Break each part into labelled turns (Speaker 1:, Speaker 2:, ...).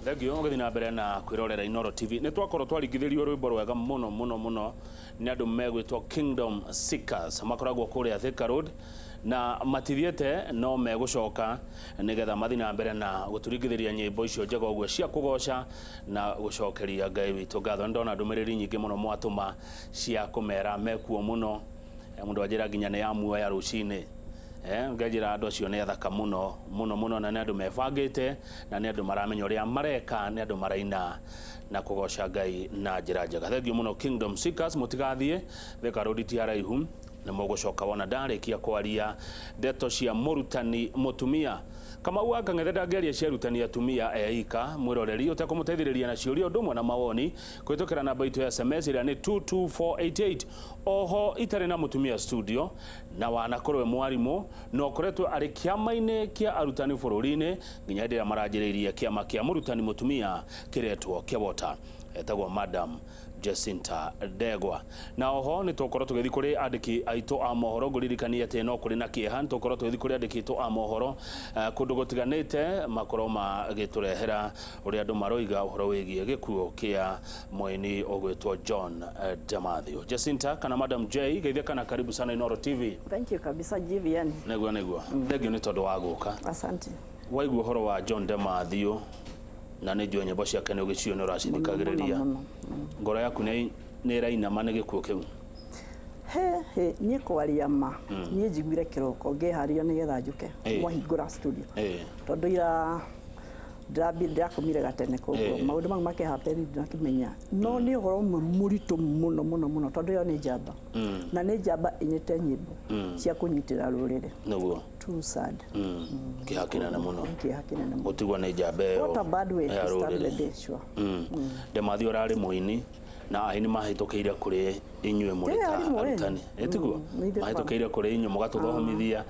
Speaker 1: Thank you. Ũgĩthiĩ na mbere na kwĩrorera Inoro TV, nĩ twakorwo twaringithĩrio rwĩmbo rwega mũno mũno mũno nĩ andũ megwĩtwo Kingdom Seekers, makoragwo kũrĩa Thika Road na matithiĩte, no megũcoka nĩgetha mathiĩ na mbere na gũtũringithĩria nyĩmbo icio njega ũguo cia kũgoca na gũcokeria Ngai witũ ngatho. Nĩ ndona ndũmĩrĩri nyingĩ mũno mwatũma cia kũmera mekuo mũno. Mũndũ anjĩra nginya nĩ ya muoya rũcinĩ. Ngenjĩra andũ acio nĩ athaka mũno mũno mũno, na nĩ andũ mebangĩte, na nĩ andũ maramenya ũrĩa mareka, nĩ andũ maraina na kũgoca Ngai na njĩra njega. Thank you mũno, Kingdom Seekers. Mũtigathiĩ, Thika Road ti haraihu, nĩ mũgũcoka wona ndarĩkia kwaria ndeto cia mũrutani mũtumia Kamau wa Kang'ethe. Ndangĩaria cia arutani atumia eika, mwĩroreri ũtekũmũteithĩrĩria na ciũria ũndũ ũmwe na mawoni kũhĩtũkĩra namba itũ ya SMS ĩrĩa nĩ 22488. Oho itarĩ na mũtumia studio, na wanakorwo e mwarimũ na ũkoretwo arĩ kĩama-inĩ kĩa arutani bũrũri-inĩ nginya hĩndĩ ĩrĩa maranjĩrĩirie kĩama kĩa mũrutani mũtumia kĩretwo KEWOTA, etagwo Madam Jacinta Ndegwa. Na oho nĩ tũgũkorwo tũgĩthiĩ kũrĩ andĩki aitũ a mohoro. Ngũririkanie atĩ no kũrĩ na kĩeha, nĩ tũgũkorwo tũgĩthiĩ kũrĩ andĩki aitũ a mohoro kũndũ gũtiganĩte, makorwo magĩtũrehera ũrĩa andũ maroiga ũhoro wĩgiĩ gĩkuũ kĩa mũini ũgwĩtwo John Demathew. Jacinta kana Madam J, geithia kana karibu sana Inoro TV.
Speaker 2: Thank you kabisa, GVN.
Speaker 1: Nĩguo. Thank you nĩ tondũ wa gũka.
Speaker 2: Asante.
Speaker 1: Waigua ũhoro wa John Demathew, na nĩ njũĩ nyĩmbo ciake nĩ ũgĩciũĩ, nĩ ũracithikagĩrĩria,
Speaker 2: Mũno.
Speaker 1: ngoro yaku nĩ ĩrainama nĩ gĩkuũ kĩu?
Speaker 2: He he, niĩ kwaria ma, niĩ njiguire kĩroko ngĩharĩria nĩgetha njũke mwahingũra studio, tondũ ira ndĩrakomire gatene, koguo maũndũ mau makĩhappen ndinakĩmenya, no nĩ ũhoro ũmwe mũritũ mũno mũno mũno, tondũ ĩyo nĩ njamba, na nĩ njamba ĩnyĩte nyĩmbo cia kũnyitĩra rũrĩrĩ. Too sad.
Speaker 1: Kĩeha kĩnene mũno.
Speaker 2: Kĩeha kĩnene mũno.
Speaker 1: Gũtigwo nĩ njamba ĩyo
Speaker 2: What a bad way
Speaker 1: ya
Speaker 2: to start
Speaker 1: rũrĩrĩ.
Speaker 2: the day, sure.
Speaker 1: Demathew ararĩ mũini, na aini mahĩtũkĩire kũrĩ inyuĩ mũrĩ ta
Speaker 2: arimũ, ĩ.
Speaker 1: arutani, ĩtiguo?
Speaker 2: Nĩ ithuĩ.
Speaker 1: Mahĩtũkĩire kũrĩ inyuĩ mũgatũthomithia,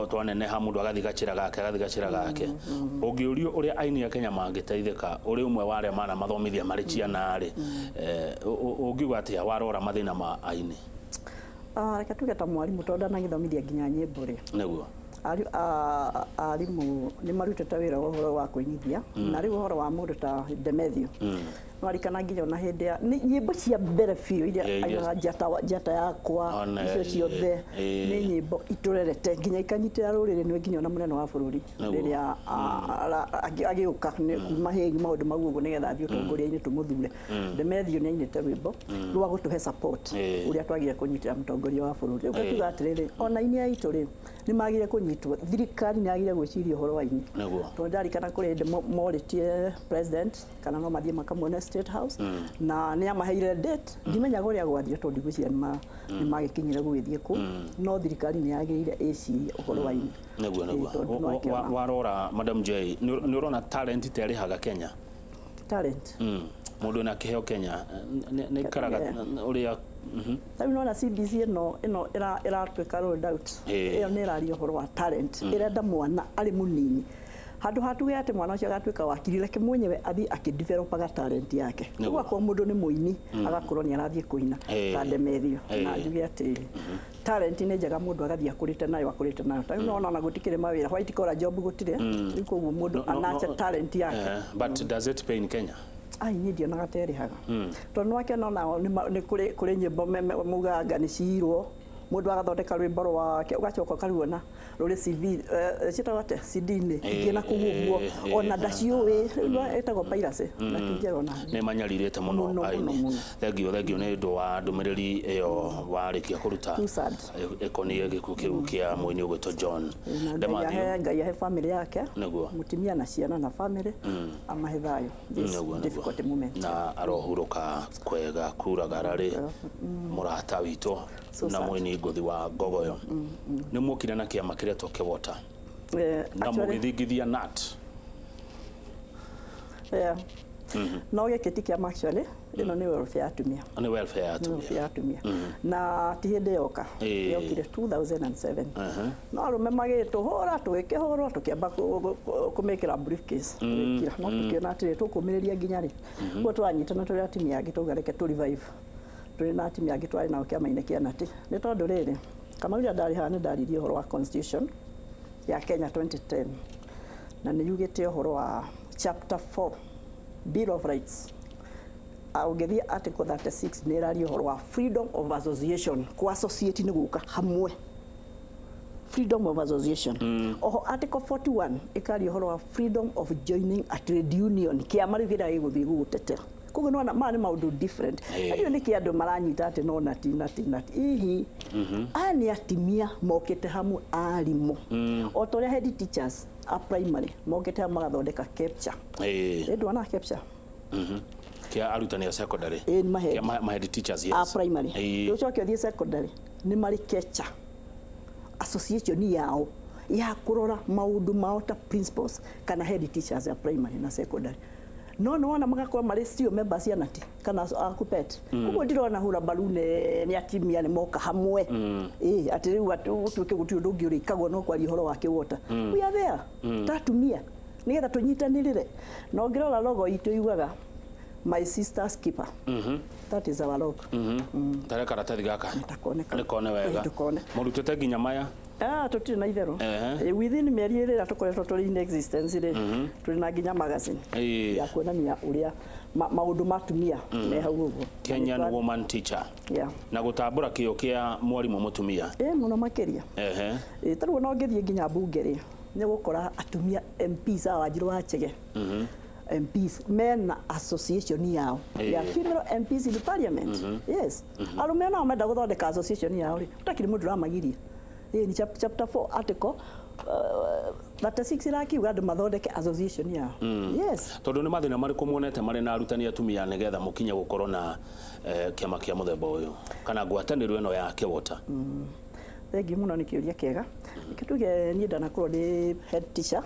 Speaker 1: twaneneha mũndũ agathiĩ gacĩra gake, agathiĩ gacĩra gake. Ũngĩũrio ũrĩa aini a Kenya mangĩteithĩka, ũrĩ ũmwe wa arĩa manamathomithia marĩ ciana rĩ, ũngiuga atĩa warora mathĩna ma aini?
Speaker 2: Ah, reke tuge ta mwarimũ, tondũ ndanagĩthomithia nginya nyĩmbo rĩ, arimũ nĩ marutĩte wĩra wa ũhoro wa kũinithia, na rĩu ũhoro wa mũndũ ta Demethiũ, no arikana nginya ona hĩndĩ ya nĩ nyĩmbo cia mbere biũ iria ainaga, njata, njata yakwa, icio ciothe nĩ nyĩmbo itũrerete nginya ikanyitĩra rũrĩrĩ, nĩ nginya ona mũnene wa bũrũri rĩrĩa agĩũka kuma hĩgi maũndũ mau ũguo nĩgetha athiĩ ũtongoria-inĩ tũmũthure, Demethiũ nĩ ainĩte rwĩmbo rwa gũtũhe support ũrĩa twagire kũnyitĩra mũtongoria wa bũrũri. Rĩu ngakiuga atĩrĩrĩ, ona aini aitũ rĩ, nĩ magire kũnyitwo, thirikari nĩ yagire gwĩciria ũhoro wa aini, tondũ ndarikana kũrĩ hĩndĩ morĩtie president kana no mathiĩ makamuone State House, na nĩ amaheire date. Ndimenyaga ũrĩa gwathire, tondũ ndigwĩciria nĩ magĩkinyire gũgĩthiĩ kũu, no thirikari nĩ yagĩrĩire ĩcirie ũhoro wa aini.
Speaker 1: Nĩguo.
Speaker 2: Tondũ no akĩona.
Speaker 1: Warora, Madam J, nĩ ũrona talent ta ĩrĩhaga Kenya?
Speaker 2: Talent?
Speaker 1: Mũndũ wĩna kĩheo Kenya nĩ ikaraga ũrĩa
Speaker 2: Rĩu nona CBC ĩno ĩratuĩka rolled out, ĩyo nĩ ĩraria ũhoro wa talent, ĩrenda mwana arĩ mũnini, handũ ha tuge atĩ mwana ũcio agatuĩka wakiri, reke mwenyewe athiĩ akĩdevelopaga talent yake. Rĩu akorwo mũndũ nĩ mũini, agakorwo nĩ arathiĩ kũina ta Demethiũ, na njuge atĩ talent nĩ njega, mũndũ agathiĩ akũrĩte nayo, akũrĩte nayo. Ta rĩu nona ona gũtikĩrĩ mawĩra, white collar job gũtirĩ rĩu, koguo mũndũ anache talent yake.
Speaker 1: But does it pay in Kenya?
Speaker 2: Ai, niĩ ndionaga ta ĩrĩhaga, tondũ nĩwakĩona onao nĩ kũrĩ nyĩmbo maugaga anga nĩ ciirwo, mũndũ agathondeka rwĩmbo rwake, ũgacoka ũkaruona rũrĩ CV, ciĩtagwo atĩa, CD-inĩ ingĩ na kũu ũguo, ona ndaciũĩ. Rĩu ĩtagwo piracy na ti njega ona
Speaker 1: hanini. Nĩ manyarirĩte mũno
Speaker 2: Mũno,
Speaker 1: aini.
Speaker 2: Mũno, mũno.
Speaker 1: Thank you nĩ ũndũ wa ndũmĩrĩri ĩyo warĩkia kũruta
Speaker 2: Too sad.
Speaker 1: ĩkoniĩ gĩkuũ kĩu kĩa mũini ũgwĩtwo John
Speaker 2: Na Ngai
Speaker 1: Demathew.
Speaker 2: ahe, Ngai ahe family yake, mũtumia na ciana na family, amahe thayũ this difficult moment.
Speaker 1: Na arohurũka kwega kuraga rarĩ mũrata witũ
Speaker 2: So
Speaker 1: na
Speaker 2: sad.
Speaker 1: mũini ngũthi wa ngogoyo. Nĩ muokire na kĩama kĩretwo KEWOTA na
Speaker 2: actually,
Speaker 1: mũgĩthingithia nat
Speaker 2: yeah. No gĩkĩ ti kĩama actually, ĩno nĩ welfare ya atumia.
Speaker 1: Nĩ welfare ya
Speaker 2: Nĩ
Speaker 1: atumia.
Speaker 2: welfare ya atumia, na ti hĩndĩ yoka, yokire 2007, no arũme magĩtũhũra, tũgĩkĩhũrwo, tũkĩamba kũmĩkĩra briefcase, tũgĩkira, no tũkĩona atĩrĩ, tũkũmĩrĩria nginya rĩ? Koguo tũranyitana tũrĩ atumia angĩ, tauga reke tũ revive, tũrĩ na atumia angĩ twarĩ nao kĩama-inĩ kĩa Nati, nĩ tondũ rĩrĩ, Kamau, rĩrĩa ndarĩ haha nĩ ndaririe ũhoro wa constitution ya Kenya 2010, na nĩ yugĩte ũhoro wa Chapter 4, Bill of Rights, ũngĩthiĩ article 36, nĩ ĩraria ũhoro wa freedom of association. Ku associate nĩ gũka hamwe, freedom of association. Oho article 41 ĩkaria ũhoro wa freedom of joining a trade union, kĩama rĩu kĩrĩa gĩgũthiĩ gũgũtetera. Koguo nĩwona maya nĩ maũndũ different. Ndiũĩ nĩkĩ andũ maranyita atĩ no nati nati nati ihi. Aya nĩ atimia mokĩte hamwe, arimũ, o ta ũrĩa head teachers a primary mokĩte hamwe magathondeka KEPSHA. Ĩ ndwona KEPSHA?
Speaker 1: Kia arutani a secondary.
Speaker 2: Ĩ, nĩ mahead.
Speaker 1: Kia ma head teachers, yes.
Speaker 2: A primary. Ũcoke ũthiĩ secondary, nĩ marĩ KECHA, association yao ya kũrora maũndũ mao ta principals kana head teachers ya primary na secondary. No nĩ wona magakorwo marĩ still members ya nati kana a KUPPET. Koguo ndirona hura mbaru nĩ atimia nĩ moka hamwe, ĩ atĩ rĩu atĩ gũtuĩke gũtirĩ ũndũ ũngĩ ũrĩkagwo no kwaria ũhoro wa KEWOTA. We are there ta atumia nĩgetha tũnyitanĩrĩre. Na ũngĩrora logo itũ yugaga "My sister's keeper". That is our logo.
Speaker 1: Tare karatathi gaka.
Speaker 2: Ndakone.
Speaker 1: Nĩkone wega.
Speaker 2: Ndũkone.
Speaker 1: Mũrutĩte nginya maya.
Speaker 2: Ah, tũtirĩ na itherũ. Within mĩeri ĩrĩ ĩrĩa tũkoretwo tũrĩ in existence rĩ, tũrĩ na nginya magazine ya kuonania ũrĩa maũndũ ma atumia me hau ũguo.
Speaker 1: Kenyan Woman Teacher.
Speaker 2: Yeah.
Speaker 1: Na gũtambũra kĩo kĩa mwarimũ mũtumia.
Speaker 2: Ĩ, mũno makĩria. Ĩ, ta rĩu ona ũngĩthiĩ nginya mbunge rĩ, nĩ ũgũkora atumia MPs a Wanjirũ wa Chege, MPs mena association yao ya female MPs in the parliament. Yes, arũme nao menda gũthondeka association yao rĩ, gũtakĩrĩ mũndũ ũramagiria. Ĩ, nĩ chapter 4 article 36 irakiuga andũ mathondeke association yao. Yes.
Speaker 1: Tondũ nĩ mathĩna marĩkũ muonete marĩ na arutani atumia nĩgetha mũkinye gũkorwo na kĩama kĩa mũthemba ũyũ kana ngwatanĩro ĩno ya KEWOTA?
Speaker 2: Thengiũ mũno nĩ kĩũria kĩega. Reke tuge niĩ ndanakorwo ndĩ head teacher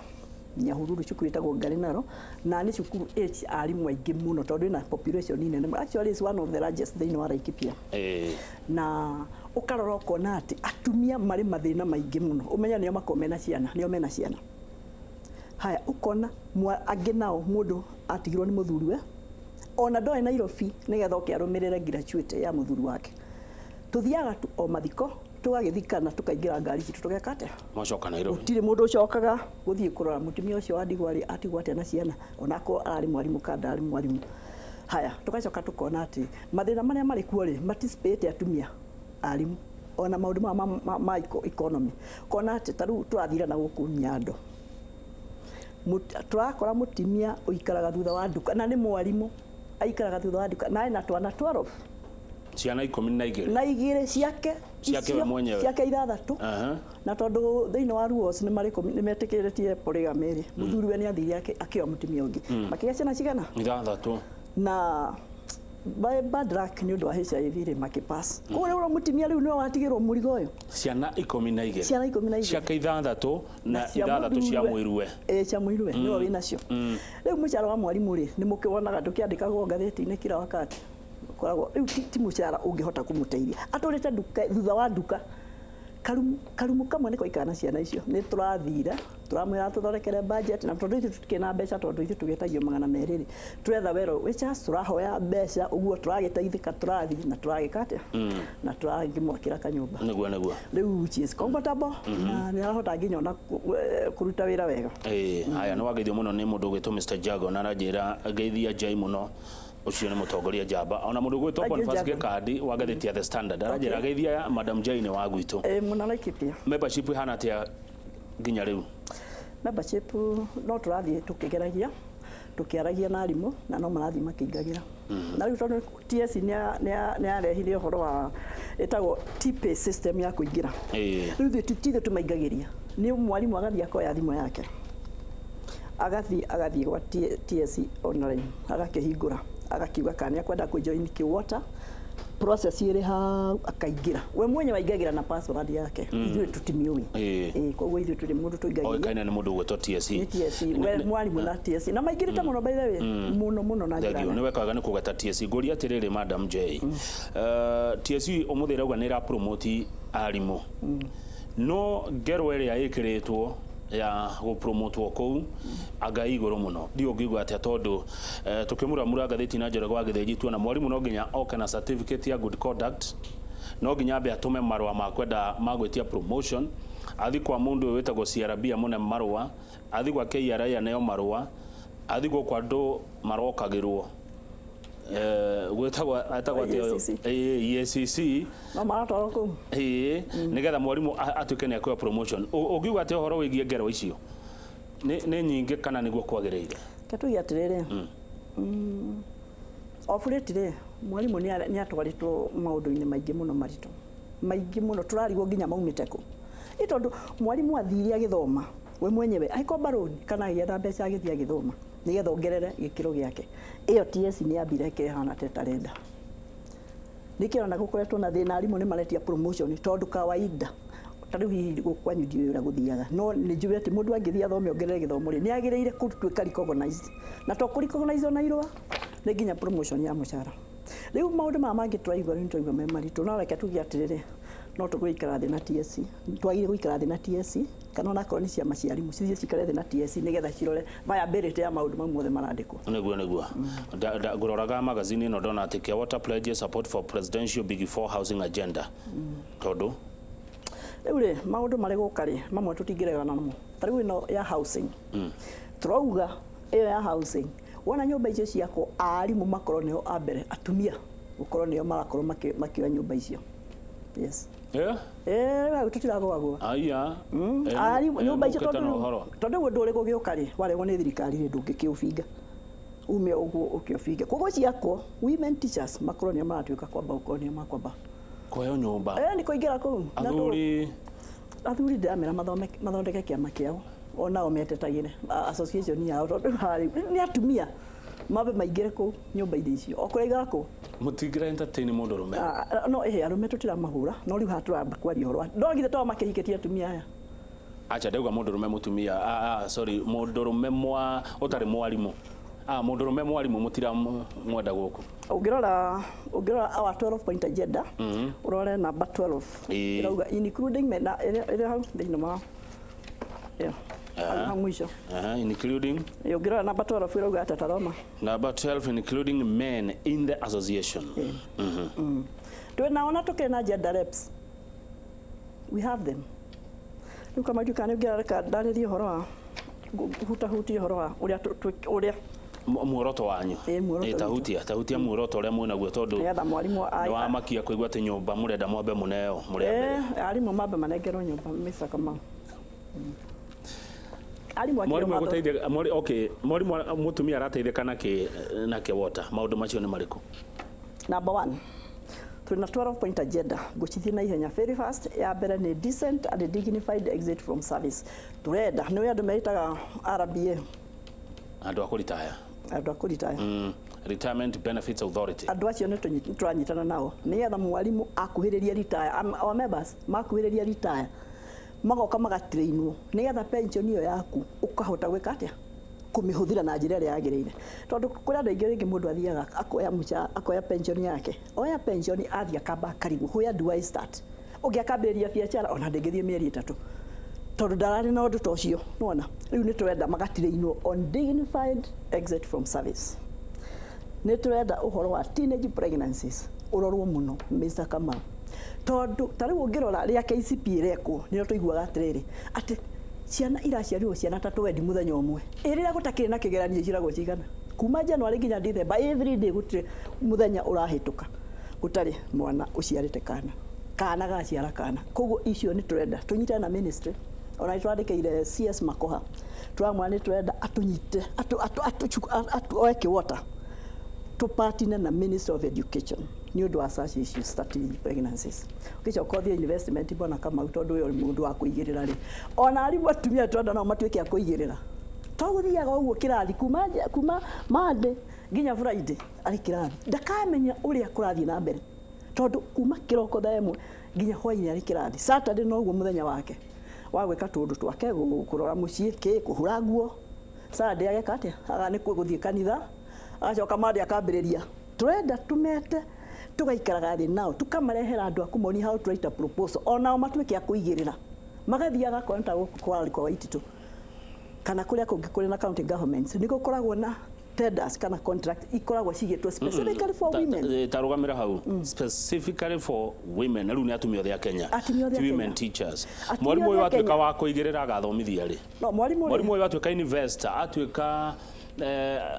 Speaker 2: Nyahururu, cukuru ĩtagwo Ngarinaro, na nĩ cukuru ĩ arimũ aingĩ mũno tondũ ĩna population nene. Actually, it's one of the largest thĩinĩ wa Laikipia. Na ũkarora ũkona atĩ atumia marĩ mathĩna maingĩ mũno. Ũmenye nĩo makoragwo mena ciana, nĩo mena ciana. Haya, ũkona angĩ nao mũndũ atigirwo nĩ mũthuriwe, ona ndoĩ Nairobi nĩgetha oke arũmĩrĩre gratuity ya mũthuri wake. Tũthiaga tu o mathiko, tũgagĩthikana, tũkaingĩra ngari citũ, tũgeka atĩa?
Speaker 1: Macoka Nairobi.
Speaker 2: Gũtirĩ mũndũ ũcokaga gũthiĩ kũrora mũtumia ũcio wa ndigwa rĩ, atigwo atĩa na ciana, onakorwo ararĩ mwarimũ kana ndararĩ mwarimũ. Haya, tũgacoka tũkona atĩ mathĩna marĩa marĩ kuo rĩ, maticipĩte atumia arimũ, ona maũndũ maya ma economy. Kona atĩ ta rĩu tũrathira na gũkũ Nyando, tũrakora mũtumia ũikaraga thutha wa nduka na nĩ mwarimũ, aikaraga thutha wa nduka na ena twana 12.
Speaker 1: Ciana 12.
Speaker 2: Na igĩrĩ ciake.
Speaker 1: Ciake we mwenyewe.
Speaker 2: Ciake ithathatũ. Na tondũ thĩinĩ wa rules nĩ marĩ nĩ metĩkĩrĩtie polygamy rĩ, mũthuri we nĩ athire akĩoya mũtumia ũngĩ, makĩgĩa ciana cigana?
Speaker 1: Ithathatũ.
Speaker 2: Na by bad luck, nĩ ũndũ wa HIV rĩ, makĩpass. Koguo rĩu mũtumia rĩu nĩwe watigĩrwo mũrigo ũyũ.
Speaker 1: Ciana 12.
Speaker 2: Ciana 12.
Speaker 1: Ciake ithathatũ na
Speaker 2: cia
Speaker 1: ithathatũ cia
Speaker 2: mũthuriwe.
Speaker 1: mũiruwe.
Speaker 2: Ĩ, cia mũiruwe nĩwe wĩnacio. Rĩu mũcara wa mwarimũ rĩ, nĩ mũkĩwonaga ndũkĩandĩkagwo ngathĩti-inĩ kila wakati. Ũkoragwo rĩu ti mũcara ũngĩhota kũmũteithia. Atũrĩte nduka, thutha wa nduka, karumu karumu kamwe nĩko aikara na ciana icio. Nĩ tũrathire tũramwĩra tũthondekere budget, na tondũ ithuĩ tũtikĩrĩ na mbeca, tondũ ithuĩ tũgĩtagio 200 rĩ, turetha wero witches, tũrahoya mbeca ũguo tũragĩteithĩka, tũrathiĩ na tũragĩka atĩa na tũragĩmwakĩra kanyũmba.
Speaker 1: Nĩguo nĩguo.
Speaker 2: Rĩu she is comfortable na nĩ arahota nginya ona kũruta wĩra wega.
Speaker 1: Ĩĩ, haya, nĩ wageithio mũno nĩ mũndũ ũgwĩtwo Mr. Jago, na aranjĩra ngeithia Jai mũno. Ũcio nĩ mũtongoria njamba. Ona mũndũ ũgwĩtwo
Speaker 2: Thank you,
Speaker 1: Boniface
Speaker 2: Jago.
Speaker 1: Gĩkandi wa ngathĩti ya The Standard aranjĩra geithia Madam Jai nĩ wa gwitũ.
Speaker 2: Ĩ, mũno Laikipia.
Speaker 1: Membership ĩhana atĩa nginya rĩu?
Speaker 2: Membership no tũrathiĩ tũkĩgeragia, tũkĩaragia na arimũ, na no marathiĩ makĩingagĩra. Na rĩu tondũ TSC nĩ yarehire ũhoro wa ĩtagwo TPay system ya kũingĩra, rĩu ithuĩ ti ithuĩ tũmaingagĩria, nĩ mwarimũ agathiĩ akoya thimũ yake, agathiĩ gwa TSC online, agakĩhingũra, agakiuga kana nĩ akwenda kũjoin KEWOTA. Process ĩrĩ hau, akaingĩra we mwenyewe, aingagĩra na password yake, ithuĩ tũtimiũĩ. Ĩĩ, koguo ithuĩ tũrĩ mũndũ tũingagĩria.
Speaker 1: Oĩkaine nĩ mũndũ ũgwĩtwo TSC.
Speaker 2: Nĩ TSC, we mwarimũ na TSC, na maingĩrĩte mũno, by the way, mũno mũno na njĩra
Speaker 1: Thank you.
Speaker 2: nene.
Speaker 1: Nĩ wekaga nĩ kũgweta TSC. Ngũria atĩrĩrĩ, Madam J, TSC ũmũthĩ ĩrauga nĩ ĩra promote arimũ, no ngero ĩrĩa ĩkĩrĩtwo ya gũpromotwo kũu anga igũrũ mũno, ndiũ ũngĩigua atĩa? Tondũ tũkĩmuramura ngathĩti na Njoroge wa Gĩthĩnji, tuona mwarimũ no nginya oke na certificate ya good conduct, no nginya ambe atũme marũa ma kwenda ma gwĩtia promotion, athi kwa mũndũ ũyũ wĩtagwo CRB amũne marũa, athi gwa KRA aneo marũa. Athi gũkũ andũ marokagĩrwo gwĩtagwo etagwo atĩa ũyũ?
Speaker 2: EACC.
Speaker 1: Ĩĩ, EACC.
Speaker 2: No maratwarwo kũu.
Speaker 1: Ĩĩ, nĩgetha mwarimũ atuĩke nĩ akuoya promotion. Ũngiuga atĩa ũhoro wĩgiĩ ngero icio, nĩ nyingĩ kana nĩguo kwagĩrĩire?
Speaker 2: Ke tuge atĩrĩrĩ, of late rĩ, mwarimũ nĩ atwarĩtwo maũndũ-inĩ maingĩ mũno maritũ, maingĩ mũno, tũrarigwo nginya maumĩte kũ. Ĩ tondũ mwarimũ athire agĩthoma we mwenyewe, agĩkomba rũni kana agĩetha mbeca, agĩthiĩ agĩthoma nĩgetha ongerere gĩkĩro gĩake. Ĩyo TSC nĩ yambire ĩkĩhana ta ĩtarenda. Nĩkĩo ona gũkoretwo na thĩna, arimũ nĩ maretia promotion, tondũ kawaida ta rĩu hihi gũkũ kwanyu ndiũĩ ũrĩa gũthiaga, no nĩ njũĩ atĩ mũndũ angĩthiĩ athome ongerere gĩthomo rĩ, nĩ agĩrĩire gũtuĩka recognized, na to kũ recognize ona irũa, nĩ nginya promotion ya mũcara. Rĩu maũndũ maya mangĩ tũraigua rĩu, nĩ tũraigua me maritũ, no reke tuge atĩrĩrĩ, no tũgũikara thĩ na TSC, twagĩrĩire gũikara thĩ na TSC, kana onakorwo nĩ ciama cia arimũ cithiĩ cikare thĩ na TSC nĩgetha cirore viability ya maũndũ mau mothe marandĩkwo.
Speaker 1: Nĩguo ngũroraga magazini ĩno, ndona atĩ Kiawata pledges support for presidential Big Four housing agenda, tondũ
Speaker 2: Rĩu rĩ, maũndũ marĩ gũka rĩ, mamwe tũtingĩregana namo. Ta rĩu ĩno ya housing, tũrauga ĩyo ya housing, wona nyũmba icio ciakwo, arimũ makorwo nĩo a mbere, atumia gũkorwo nĩo marakorwo makĩoya nyũmba icio, yes. Eh, hau tũtiragũagũa.
Speaker 1: Aya.
Speaker 2: Arimũ nyũmba icio,
Speaker 1: mũkĩte na
Speaker 2: tondũ
Speaker 1: ũhoro.
Speaker 2: Tondũ rĩu ũndũ ũrĩ gũgĩũka rĩ, warehwo nĩ thirikari rĩ, ndũngĩkĩũbinga, ume ũguo ũkĩũbinge. Koguo ciakwo, women teachers makorwo nĩo maratuĩka kwamba gũkorwo nĩo makwamba
Speaker 1: kũheo nyũmba.
Speaker 2: Eh, nĩ kũingĩra kũu. Na
Speaker 1: Athuri?
Speaker 2: Athuri ndĩramera mathome, mathondeke kĩama kĩao, onao metetagĩre association yao, tondũ harĩ nĩ atumia mambe maingĩre kũu nyũmba-inĩ icio o kũrĩa igakwo.
Speaker 1: Mũtingĩra entertain mũndũrũme?
Speaker 2: Ah, no ĩhĩ, arũme tũtiramahũra, no rĩu haha tũramba kwaria ũhoro wa no githĩ to makĩhikĩtie atumia aya.
Speaker 1: Acha, ndauga mũndũrũme mũtumia, sorry, mũndũrũme mwa ũtarĩ mwarimũ, mũndũrũme mwarimũ mũtira mwenda gũkũ.
Speaker 2: Ũngĩrora our 12 point agenda, ũrore number 12. Ĩrauga including men, na ĩrĩa hau thĩinĩ wa ĩyo hau mũico.
Speaker 1: Aha, including.
Speaker 2: Ũngĩrora number 12 ĩrauga atĩa? Tathoma.
Speaker 1: Number 12, including men in the association.
Speaker 2: Twĩ nao na tũkĩrĩ na gender reps, we have them. Rĩu kama nduka nĩ ũngĩreka ndarĩrie ũhoro wa hutahutie ũhoro wa ũrĩa ũrĩa
Speaker 1: Muoroto wanyu.
Speaker 2: Ĩĩ, muoroto
Speaker 1: Ĩ,
Speaker 2: witũ.
Speaker 1: Tahutia muoroto ũrĩa mwĩnaguo, tondũ
Speaker 2: nĩgetha mwarimũ
Speaker 1: nĩ wamakia kũigua atĩ nyũmba mũrenda mwambe mũneo mũrĩ a mbere.
Speaker 2: Eh, arimũ mambe manengerwo nyũmba, Mr. Kamau. Arimũ akĩrĩ
Speaker 1: Mwarimũ egũteithia okay, mwarimũ mũtumia arateithĩka na kĩ na kĩwota, maũndũ macio nĩ marĩkũ?
Speaker 2: Number one, twĩna 12 point agenda, ngũcithiĩ na ihenya very fast. Ya mbere nĩ decent and dignified exit from service. Tũrenda nĩ andũ meitaga RBA.
Speaker 1: Andũ a kũritaya.
Speaker 2: Andũ a kũritaya.
Speaker 1: Retirement Benefits Authority.
Speaker 2: Andũ acio nĩ tũranyitana nao nĩgetha mwarimũ akuhĩrĩria retire, our members makuhĩrĩria retire, magoka magatrainwo nĩgetha pension ĩyo yaku ũkahota gwĩka atĩa, kũmĩhũthĩra na njĩra ĩrĩa yagĩrĩire, tondũ kũrĩ andũ aingĩ rĩngĩ mũndũ athiaga akoya mũcara, akoya pension yake, oya pension athiĩ akamba akarigwo, where do I start? Ũngĩ akambĩrĩria biacara ona ndĩngĩthiĩ mĩeri 3, tondũ ndararĩ na ũndũ ta ũcio. Nĩwona rĩu nĩ tũrenda magatrainwo on dignified exit from service. Nĩ tũrenda ũhoro wa teenage pregnancies ũrorwo mũno, Mr. Kamau, tondũ ta rĩu ũngĩrora rĩa KCPE ĩrekwo, nĩrĩo tũiguaga atĩrĩrĩ, atĩ ciana iraciarirwo ciana ta 20 mũthenya ũmwe. Ĩ rĩrĩa gũtakĩrĩ na kĩgeranio ciragwo cigana? Kuma January nginya December, every day, gũtirĩ mũthenya ũrahĩtũka gũtarĩ mwana ũciarĩte kana, kana gaciara kana. Koguo icio nĩ tũrenda tũnyitane na ministry. Ona nĩ twandĩkĩire CS Makoha, tũramwĩra nĩ tũrenda atũnyite, oe kĩwota, tũpartner na Ministry of Education nĩ ũndũ wa such issues ta teenage pregnancies. Ũgĩcoka ũthiĩ investment, bwana Kamau, tondũ ũyũ nĩ mũndũ wa kũigĩrĩra rĩ, ona arimũ atumia tũrenda nao matuĩke a kũigĩrĩra, to gũthiaga ũguo kĩrathi kuma Monday nginya Friday arĩ kĩrathi, ndakamenya ũrĩa kũrathiĩ na mbere, tondũ kuma kĩroko thaa 1 nginya hwainĩ arĩ kĩrathi. Saturday noguo mũthenya wake wa gwĩka tũũndũ twake, kũrora mũciĩ, kĩ kũhũra nguo. Sunday ageka atĩa? Aga nĩ gũthiĩ kanitha, agacoka Monday akambĩrĩria. Tũrenda tũmete, tũgaikaraga thĩ nao, tũkamarehera andũ a kũmonia how to write a proposal, onao matuĩke a kũigĩrĩra, magathiaga akorwo nĩ ta gũkũ kwa Waititũ kana kũrĩa kũngĩ kũrĩ na county governments, nĩ gũkoragwo na Tenders kana contract ikoragwo cigĩtwo specifically for women.
Speaker 1: Ta rũgamĩra hau, specifically for women, na rĩu nĩ atumia othe a Kenya?
Speaker 2: Atumia othe a
Speaker 1: Ti women
Speaker 2: Kenya.
Speaker 1: teachers.
Speaker 2: Atumia
Speaker 1: Mwarimũ
Speaker 2: othe
Speaker 1: ũyũ
Speaker 2: a
Speaker 1: atuĩka
Speaker 2: Kenya.
Speaker 1: wa kũigĩrĩra agathomithia rĩ,
Speaker 2: No mwarimũ rĩ,
Speaker 1: mwarimũ ũyũ atuĩka investor, atuĩka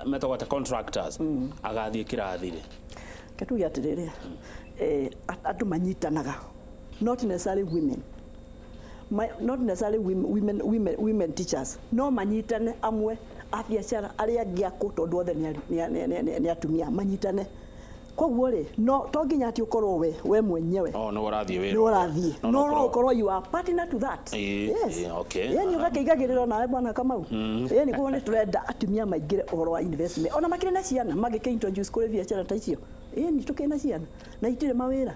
Speaker 1: metagwo ta contractors, agathiĩ kĩrathi rĩ?
Speaker 2: Reke tuge atĩrĩrĩ, andũ manyitanaga, not necessarily women. Not necessarily women teachers, no manyitane amwe a biacara arĩa angĩ akũ, tondũ othe nĩ atumia, manyitane. Koguo rĩ, no to nginya atĩ ũkorwo we mwenyewe
Speaker 1: O nĩ ũrathiĩ wĩra
Speaker 2: nĩ ũrathiĩ,
Speaker 1: No,
Speaker 2: no
Speaker 1: no
Speaker 2: no ũkorwo you are partner to that.
Speaker 1: Ĩĩ,
Speaker 2: Yes.
Speaker 1: ĩĩ, okay.
Speaker 2: Ĩĩ, ũgakĩigagĩrĩra nawe, bwana Kamau. Ĩĩ, nĩguo nĩ tũrenda atumia maingĩre ũhoro wa investment ona makĩrĩ na ciana, magĩkĩ introduce kũrĩ biacara ta icio. Ĩĩ, nĩ tũkĩrĩ na ciana na itirĩ mawĩra.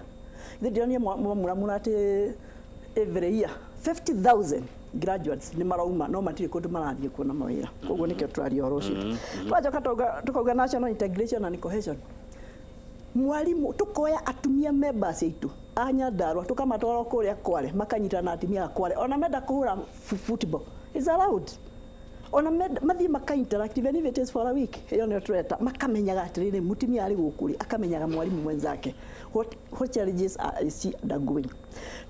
Speaker 2: Ithe ndĩronire mwamũramũra atĩ every year 50,000 graduates nĩ marauma no matirĩ kũndũ marathiĩ kuona mawĩra. Koguo nĩkĩo tũraria ũhoro ũcio. Twacoka tũkauga national integration and cohesion. Mwarimu, tukoya atumia members aitũ a Nyandarua, tukamatwara kũrĩa Kware, makanyitana na atumia a Kware. Ona menda kũhũra football is allowed, ona mathiĩ maka interact even if it is for a week. Ĩyo nĩyo tũreta makamenyaga atĩrĩrĩ, mũtumia arĩ gũkũ rĩ, akamenyaga mwarimũ mwenzake, what challenges are is she undergoing.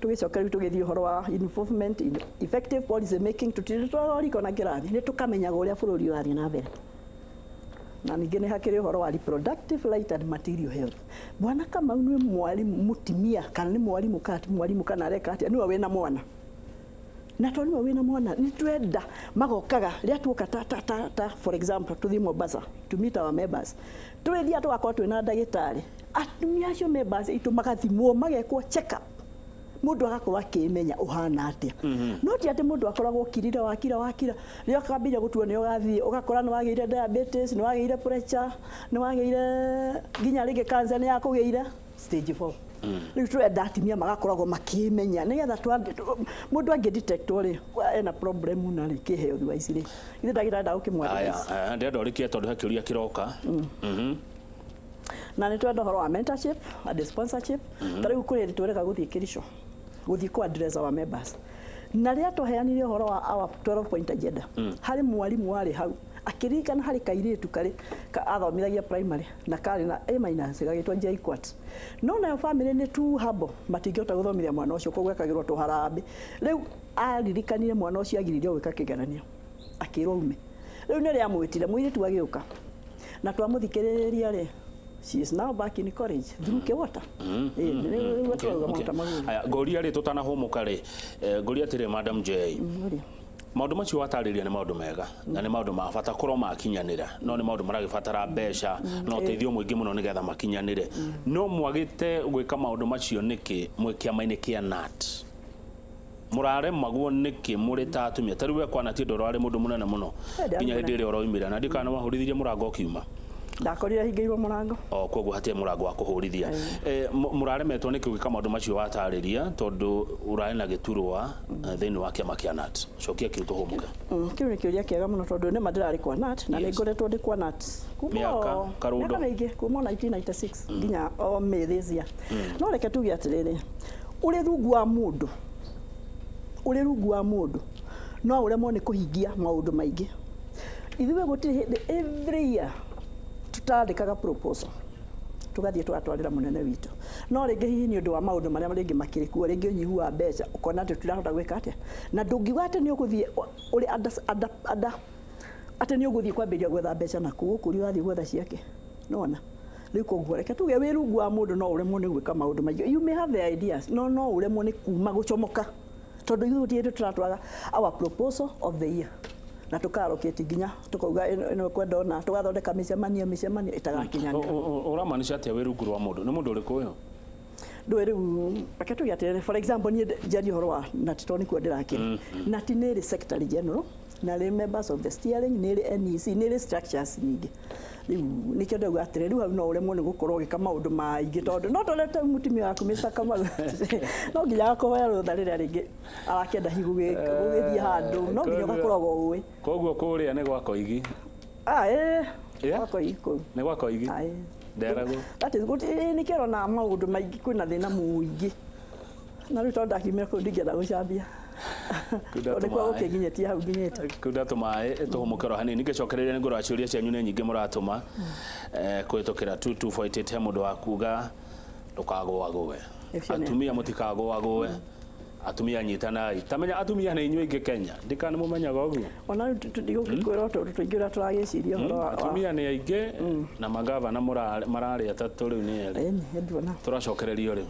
Speaker 2: Tũgĩcoka rĩu tũgĩthiĩ ũhoro wa involvement in effective policy making. Tũtirĩ twaroriko na kĩrathi, nĩ tũkamenyaga ũrĩa bũrũri ũrathiĩ na mbere. Na ningĩ nĩ hakĩrĩ ũhoro wa reproductive right and material health. Bwana Kamau, nĩ mwarimũ mũtumia kana nĩ mwarimũ kana ti mwarimũ kana areka atĩa, nĩwe wĩna mwana, na tondũ nĩwe wĩna mwana, nĩ twenda magokaga rĩrĩa tuoka ta for example tũthiĩ Mombasa to meet our members, tũrĩthiaga tũgakorwo twĩna ndagĩtarĩ, atumia acio members itũ magathimwo, magekwo check up, mũndũ agakorwo akĩmenya ũhana atĩa. No ti atĩ mũndũ akoragwo kirire, wakira wakira, rĩrĩa ũkambĩrĩria gũtuo nĩ ũgathiĩ ũgakora nĩ wagĩire diabetes, nĩ wagĩire pressure, nĩ wagĩire nginya rĩngĩ cancer nĩ yakũgĩire stage 4. Rĩu tũrenda atumia magakoragwo makĩmenya nĩgetha mũndũ angĩ detectwo rĩ ena problem na rĩ kĩheo thutha ici rĩ, ithe ndagĩtarĩ ndagũkĩmwa.
Speaker 1: Aya, ndĩrenda ũrĩkie tondũ he kĩũria kĩroka.
Speaker 2: Na nĩ twenda ũhoro wa mentorship and sponsorship. Ta rĩu kũrĩ hĩndĩ twerega gũthiĩ Kericho gũthiĩ kũ address our members, na rĩrĩa twaheanire ũhoro wa our 12 point agenda, harĩ mwarimũ warĩ hau akĩririkana harĩ kairĩtu karĩ athomithagia primary na karĩ na A minus gagĩtwo JKUAT, no nayo family nĩ too humble, matingĩhota gũthomithia mwana ũcio, koguo ekagĩrwo tũharambĩ. Rĩu aririkanire mwana ũcio agiririo gwĩka kĩgeranio, akĩrwo ume. Rĩu nĩ rĩamwĩtire mũirĩtu agĩũka na twamũthikĩrĩria rĩ, she is now back in college through Kewota. Ĩĩ, nĩ twauga maũndũ mau.
Speaker 1: Aya, ngũria rĩ, tũtanahũmũka rĩ, ngũria atĩrĩ, Madam J,
Speaker 2: Ũria.
Speaker 1: Maũndũ macio watarĩria nĩ maũndũ mega na nĩ maũndũ ma bata korwo makinyanĩra, no nĩ maũndũ maragĩbatara mbeca na ũteithio mũingĩ mũno nĩgetha makinyanĩre. No mwagĩte gwĩka maũndũ macio nĩkĩ mwĩ kĩama-inĩ kĩa KNUT? Mũraremagwo nĩkĩ mũrĩ ta atumia? Ta rĩu we kwana ti ũndũ ũrarĩ mũndũ mũnene mũno
Speaker 2: Eh,
Speaker 1: nginya
Speaker 2: ndĩrarĩ.
Speaker 1: hĩndĩ ĩrĩa ũroimire, na ndikana wahũrithirie mũrango ũkiuma.
Speaker 2: Ndakorire hingĩirwo mũrango.
Speaker 1: O koguo hatirĩ mũrango wa kũhũrithia. Mũraremetwo nĩkĩ gwĩka maũndũ macio watarĩria, tondũ ũrarĩ na gĩturwa thĩinĩ wa kĩama kĩa KNUT? Cokia kĩu tũhũmũke.
Speaker 2: Kĩu nĩ kĩũria kĩega mũno, tondũ nĩma ndĩrarĩ kwa KNUT na nĩ ngoretwo ndĩ kwa KNUT kuma
Speaker 1: Mĩaka karũndo.
Speaker 2: mĩaka mĩingĩ, kuma o 1996 nginya o May this year. No reke tuge atĩrĩrĩ, ũrĩ rungu wa mũndũ, ũrĩ rungu wa mũndũ no ũremwo nĩ kũhingia maũndũ maingĩ. Ithuĩ gũtirĩ hĩndĩ every year tutandĩkaga proposal tũgathiĩ tũgatwarĩra mũnene witũ, no rĩngĩ hihi nĩ ũndũ wa maũndũ marĩa rĩngĩ makĩrĩ kuo, rĩngĩ ũnyihu wa mbeca, ũkona atĩ tũtirahota gwĩka atĩa, na ndũngiuga atĩ nĩ ũgũthiĩ ũrĩ under atĩ nĩ ũgũthiĩ kwambĩrĩria gwetha mbeca na kũu ũkũria ũrathiĩ gwetha ciake nona. Rĩu koguo reke tuge wĩ rungu wa mũndũ no ũremwo nĩ gwĩka maũndũ maingĩ. You may have the ideas, no ũremwo nĩ kuma gũcomoka, tondũ ithuĩ gũtirĩ hĩndĩ tũratwara our proposal of the year na tũkarokĩti nginya tũkauga ĩno ĩkwenda ona tũgathondeka mĩcemanio ĩtagakinyanĩra.
Speaker 1: Ũramaanisha atĩa wĩ rungu rwa mũndũ? Nĩ mũndũ ũrĩkũ ũyũ?
Speaker 2: Ndũĩ rĩu reke tuge atĩrĩrĩ, for example, niĩ njarie ũhoro wa KNUT tondũ nĩkuo ndĩrakĩra. KNUT nĩ ĩrĩ secretary general na rĩ members of the steering, nĩ ĩrĩ NEC, nĩ ĩrĩ structures nyingĩ. Rĩu nĩkĩo ndauga atĩrĩ, rĩu hau no ũremwo nĩ gũkorwo ũgĩka maũndũ maingĩ, tondũ no tũrete mũtumia waku Mr. Kamau, no nginya agakũhoya rũtha rĩrĩa rĩngĩ arakĩenda hihi gũgĩthiĩ handũ, no nginya ũgakoragwo ũĩ.
Speaker 1: Koguo kũrĩa nĩ gwa Koigi?
Speaker 2: Ah, ĩĩ.
Speaker 1: Yeah?
Speaker 2: Gwa Koigi kũu.
Speaker 1: Nĩ gwa Koigi?
Speaker 2: Ah, ĩĩ.
Speaker 1: Nderagwo.
Speaker 2: That is good. Ĩĩ, nĩkĩo ũrona maũndũ maingĩ, kwĩna thĩna mũingĩ, na rĩu tondũ ndakiumĩra kũu ndingĩenda gũcambia.
Speaker 1: Kunda
Speaker 2: Tondũ nĩkuo
Speaker 1: tũmaĩ.
Speaker 2: gũkĩnginyĩtie hau nginyĩte.
Speaker 1: Kunda tũmaĩ tũhũmũke ro hanini. Ngĩcokereria nĩ ngũrora ciũria cianyu nĩ nyingĩ mũratũma kũhĩtũkĩra 22488. He mũndũ wa kuga ndũkagũagũe.
Speaker 2: Ũcio nĩ-
Speaker 1: Atumia, mũtikagũagũe. Atumia, nyitanai. Tamenya atumia nĩ inyuĩ aingĩ Kenya, ndikana mũmenyaga ũguo.
Speaker 2: Ona rĩu ndigũkĩkwĩra tondũ tũingĩ ũrĩa tũragĩciria ũhoro wa
Speaker 1: Atumia nĩ aingĩ na magavana mararĩ atatũ, rĩu nĩ erĩ.
Speaker 2: Ĩni, nduona.
Speaker 1: Tũracokererio rĩu.